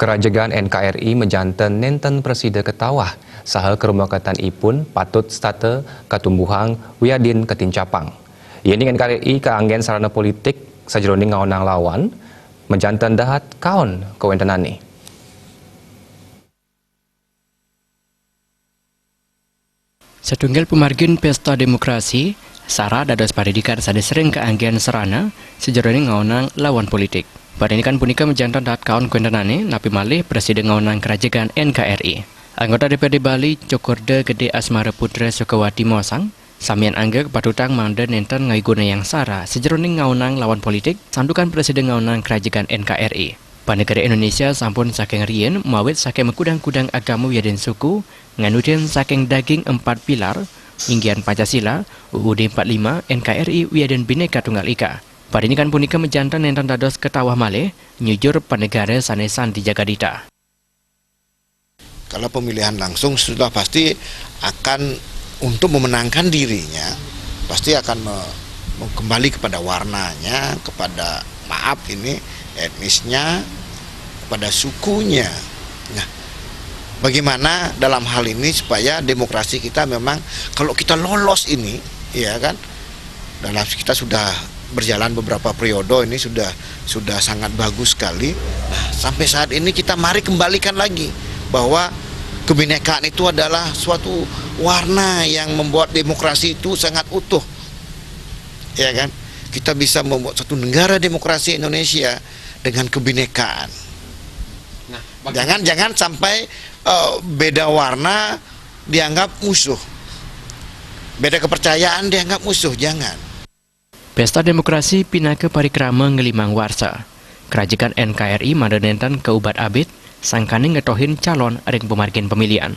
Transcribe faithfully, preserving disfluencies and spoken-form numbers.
Kerajegan N K R I majanten nenten prasida katawah, saha karumaketan ipun patut setata katumbuhang wiadin katincapang. Yening N K R I kaanggén sarana politik sajeroning ngaonang lawan, majanten dahat kaon kawentenane. Satunggal pamargin pesta demokrasi, SARA dados paridikan sane sering kaanggén sarana sajeroning ngaonang lawan politik. Parindikan punika majanten dahat kaon kawentenane, napi malih prasida ngaonang kerajegan N K R I. Anggota D P R D Bali, Cokorda Gede Asmara Putra Sukawati mosang, samian angga kapatutang mangda nenten ngaigunayang SARA sajeroning ngaonang lawan politik, santukan prasida ngaonang kerajegan N K R I. Panegara Indonesia sampun saking riyin mawit saking makudang-kudang agama wiadin suku, nganutin saking daging empat pilar, inggihan Pancasila, U U D empat lima, N K R I wiadin Bhinneka Tunggal Ika. Parindikan punika majanten nenten dados katawah malih, nyujur panegara sane santi jagadita. Kalau pemilihan langsung sudah pasti akan untuk memenangkan dirinya, pasti akan me- kembali kepada warnanya, kepada, maaf ini, etnisnya, kepada sukunya. Nah, bagaimana dalam hal ini supaya demokrasi kita memang, kalau kita lolos ini, ya kan, dalam kita sudah berjalan beberapa periode ini sudah sudah sangat bagus sekali. Nah, sampai saat ini kita mari kembalikan lagi bahwa kebinekaan itu adalah suatu warna yang membuat demokrasi itu sangat utuh. Ya kan? Kita bisa membuat satu negara demokrasi Indonesia dengan kebinekaan. Nah, bagi- Jangan jangan sampai eh, beda warna dianggap musuh. Beda kepercayaan dianggap musuh, jangan. Pesta Demokrasi pinaka parikrama ngelimang warsa. Kerajegan N K R I mangda nenten kaubat-abit, sangkaning ngetohin calon ring pamargin pamilihan.